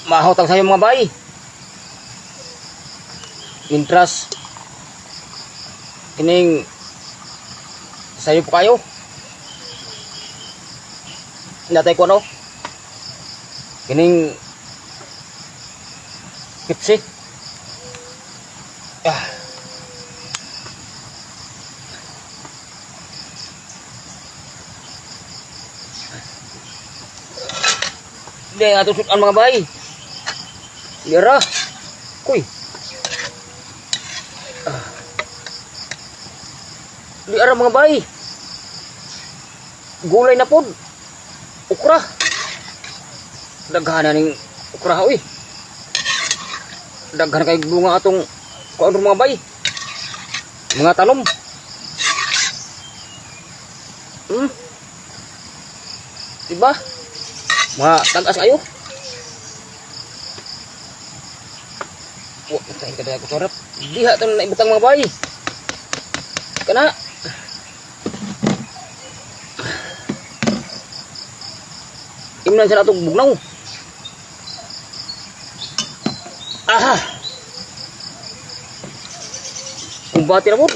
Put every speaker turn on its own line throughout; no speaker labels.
Mahotag sayo, mga bay. Mintras kining sayo po kayo. Natay ko ano? Kining Pepsi. Ah. Hindi nga ito mga bay. Lira. Kuy. Ah. Di ara, mga bay. Gulay na pod. Okra. Daghan na ning okra, uy. Daghan kay bunga atong kuan, mga bay. Mga tanom. Diba? Mga tagas ayo. Wa tayo kada ko sarap. Diha tan na ibutang, mga bay. Kana. Imnan sa atong bugnaw. Aha. Kumbati na po.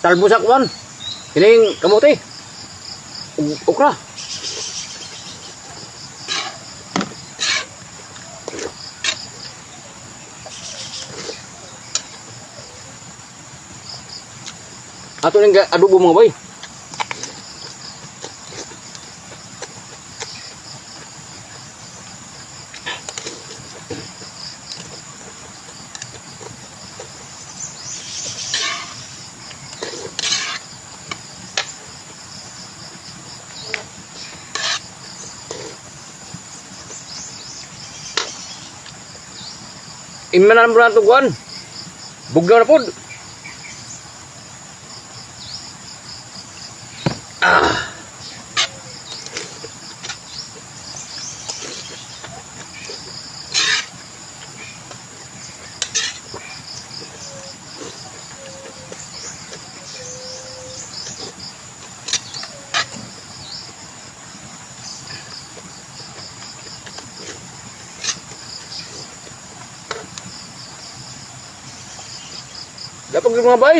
Talbo sa kuan. Kining kamote. Ug okra. Ato ning adobo, mga boy. Inman na lang ito kuan. Bugnaw na pod. Ah. Dapat yung mga bay.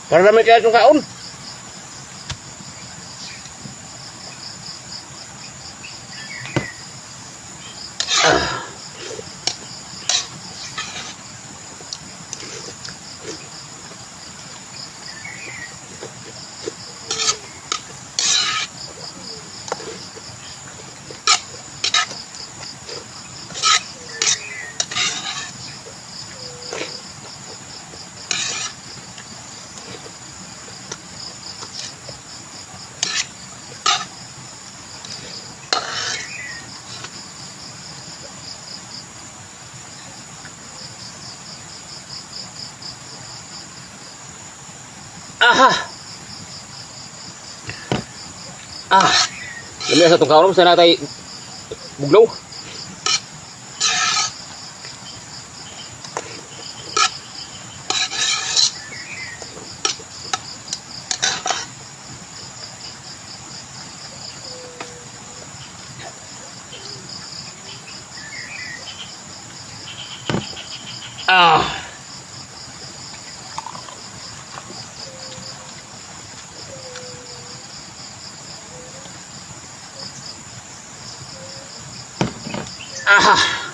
Para namin kaya itong kaon. Ah. Aha. Ah. Lami sa itong kaon sa natay bugnaw. Ah. Ah.